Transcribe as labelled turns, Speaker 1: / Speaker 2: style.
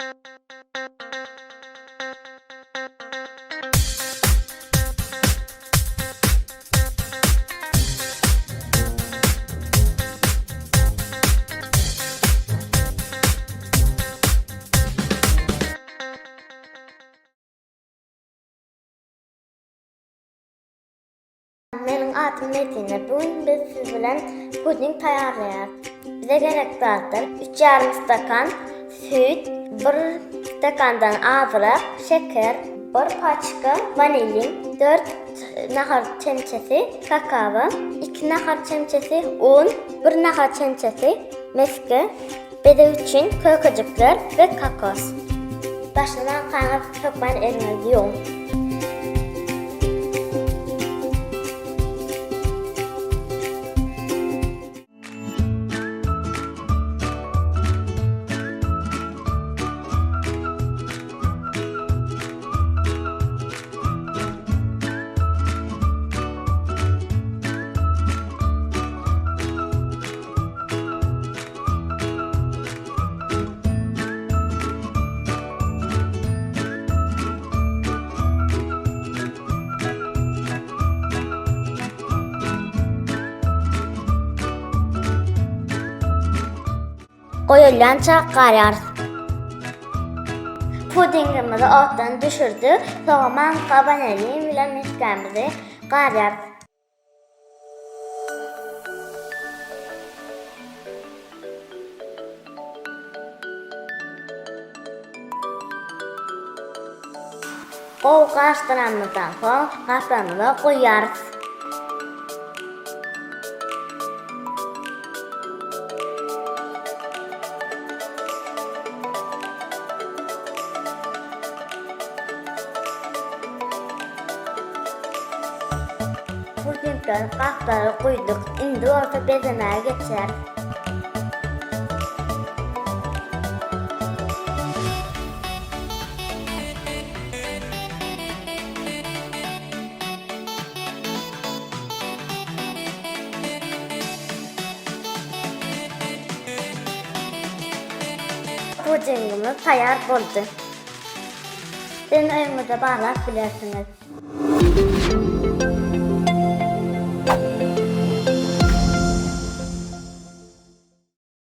Speaker 1: Meniň adym Medine. Bu gün biz siz bilen puding taýýarlaýarys. Bize gerek zatlar üç ýarym stakan süýt, bir stakandan azrak şeker, bir paçka wanilin, dört nahar çemçesi kakao, iki nahar çemçesi un, bir nahar çemçesi mesge, bezeg üçin kökejikler we kokos. Başlamankaňyz hökman eliňizi ýuwuň. Goýulýança garýarys. Pudingimizi otdan düşürdik. Soňra manka, wanilin bilen mesgämizi garýarys. Gowy garyşdyranymyzdan soň gaplarymyza guýýarys. Pudingleri gaplara guýduk. Indi bolsa bezemäge geçýäris. Pudingimiz taýýar boldy. Siz öýüňizde barlap bilersiňiz.